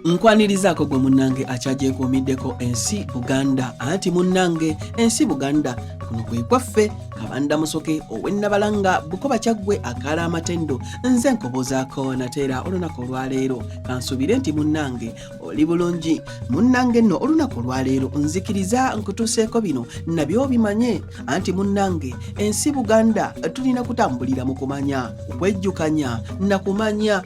Nkwanirizaako gwe munnange akyagyekuumiddeko ensi Buganda, anti munnange ensi Buganda kuno kwe kwaffe. Kabanda Musoke ow'Ennabalanga Bukoba Kyaggwe akaala amatendo, nze nkobozaako nateera olunaku olwaleero. Kansuubire nti munnange oli bulungi. Munnange nno olunaku olwaleero nzikiriza nkutuuseeko bino nabyo bimanye, anti munnange ensi Buganda tulina kutambulira mu kumanya, okwejjukanya nakumanya.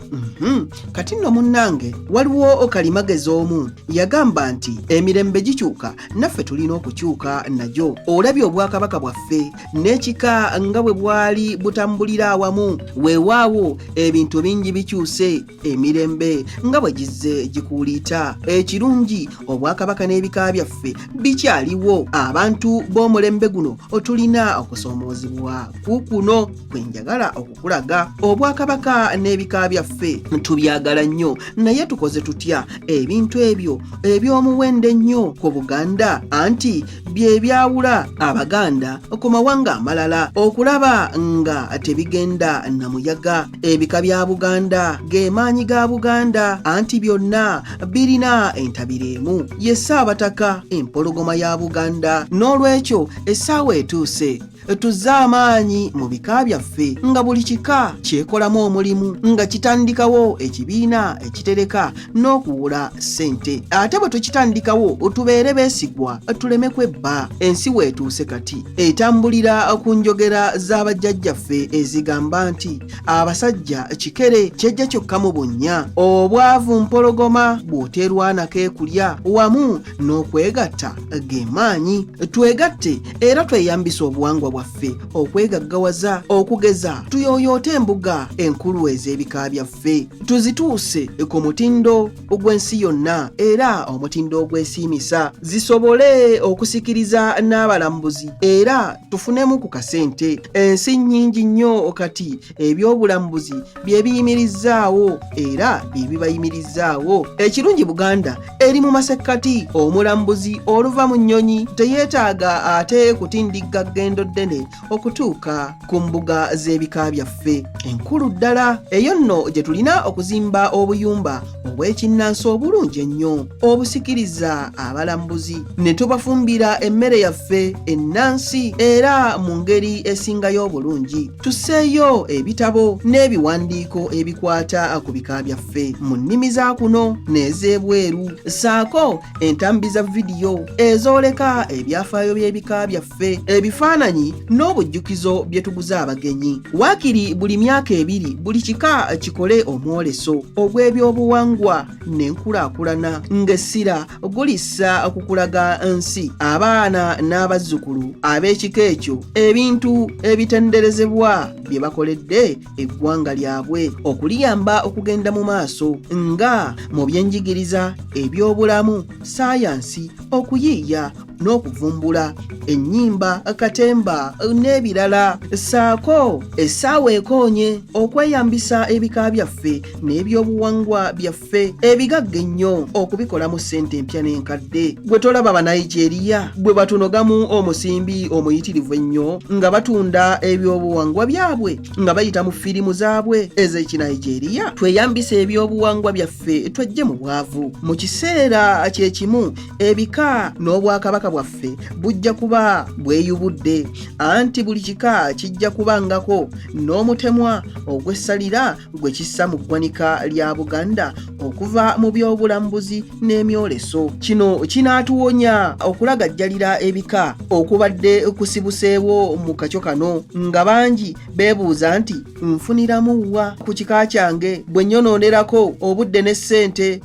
Kati nno munnange waliwo kalimagezi omu yagamba nti emirembe gikyuka, naffe tulina okukyuka nagyo. Olabye obwakabaka bwaffe n'ekika nga bwe bwali butambulira awamu. Weewaawo ebintu bingi bikyuse emirembe nga bwe gizze gikuuliita. Ekirungi obwakabaka n'ebika byaffe bikyaliwo. Abantu b'omulembe guno tulina okusoomoozebwa kukuno kwe njagala okukulaga. Obwakabaka n'ebika byaffe tubyagala nnyo, naye tukoze tutya ebintu ebyo eby'omuwendo ennyo ku Buganda, anti bye byawula Abaganda ku mawanga amalala, okulaba nga tebigenda na muyaga? Ebika bya Buganda ge maanyi ga Buganda, anti byonna birina entabiro emu, ye Ssaabataka, empologoma ya Buganda. N'olwekyo essaawa etuuse tuzze amaanyi mu bika byaffe, nga buli kika kyekolamu omulimu, nga kitandikawo ekibiina ekitereka n'okuwola ssente. Ate bwe tukitandikawo tubeere beesigwa, tuleme kwebba. Ensi weetuuse kati etambulira ku njogera z'abajjajjaffe ezigamba nti abasajja kikere kyejja kyokka mu bunnya, obwavu mpologoma bw'oteerwanako ekulya, wamu n'okwegatta ge maanyi. Twegatte era tweyambise obuwangwa bwaffe okwegaggawaza. Okugeza, tuyooyoote embuga enkulu ez'ebika byaffe, tuzituuse ku mutindo ogw'ensi yonna era omutindo ogwesiimisa, zisobole okusikiriza n'abalambuzi era tufunemu ku kasente. Ensi nnyingi nnyo kati ebyobulambuzi bye biyimirizzaawo era bye bibayimirizzaawo. Ekirungi Buganda eri mu masekkati, omulambuzi oluva mu nnyonyi teyeetaaga ate kutindigga ggendo ddene okutuuka ku mbuga z'ebika byaffe enkulu ddala. Eyo nno gye tulina okuzimba obuyumba obw'ekinnansi obulungi ennyo obusikiriza abalambuzi, ne tubafumbira emmere yaffe ennansi era mu ngeri esingayo obulungi. Tusseeyo ebitabo n'ebiwandiiko ebikwata ku bika byaffe mu nnimi za kuno n'ez'ebweru, ssaako entambi za vidiyo ezooleka ebyafaayo by'ebika byaffe, ebifaananyi n'obujjukizo bye tuguza abagenyi. Waakiri buli myaka 2 buli kika kikole omwoleso ogw'ebyobuwangwa n'enkulaakulana, ng'essira gulissa ku kulaga nsi, abaana n'abazzukulu ab'ekika ekyo ebintu ebitenderezebwa bye bakoledde eggwanga lyabwe okuliyamba okugenda mu maaso, nga mu byenjigiriza, ebyobulamu, saayansi, okuyiiya n'okuvumbula, ennyimba, katemba n'ebirala. Ssaako essaawa ekoonye okweyambisa ebika byaffe n'ebyobuwangwa byaffe ebigagga ennyo okubikolamu ssente empya n'enkadde. Gwe tolaba Banigeria bwe batunogamu omusimbi omuyitirivu ennyo nga batunda ebyobuwangwa byabwe nga bayita mu firimu zaabwe ez'Ekinigeria? Tweyambise ebyobuwangwa byaffe twejje mu bwavu. Mu kiseera kye kimu ebika n'obwakabaka bwaffe bujja kuba bweyubudde, anti buli kika kijja kubangako n'omutemwa ogw'essalira gwe kissa mu ggwanika lya Buganda okuva mu by'obulambuzi n'emyoleso. Kino kinaatuwonya okulagajjalira ebika okubadde kusibuseewo mu kakyo kano, nga bangi beebuuza nti nfuniramu wa ku kika kyange bwe nnyonoonerako obudde ne ssente,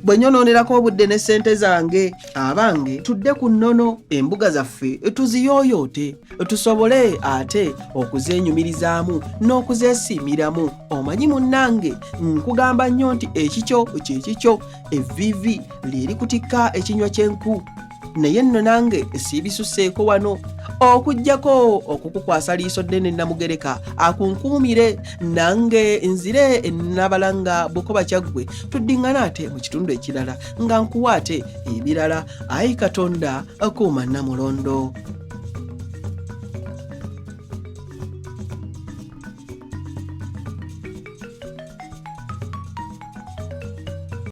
Bwe nnyononerako obudde ne ssente zange? Abange, tudde ku nnono, embuga zaffe tuziyooyoote tusobole ate okuzeenyumirizaamu n'okuzeesiimiramu. Omanyi munnange, nkugamba nnyo nti ekikyo kye kikyo, evviivi lye likutikka ekinywa ky'enku. Naye nno nange siibisuseeko wano okuggyako okukukwasa liiso ddene Namugereka akunkuumire, nange nzire Nabalanga Bukoba Kyaggwe, tuddiŋŋane ate mu kitundu ekirala nga nkuwa ate ebirala. Ayi Katonda, kuuma Nnamulondo.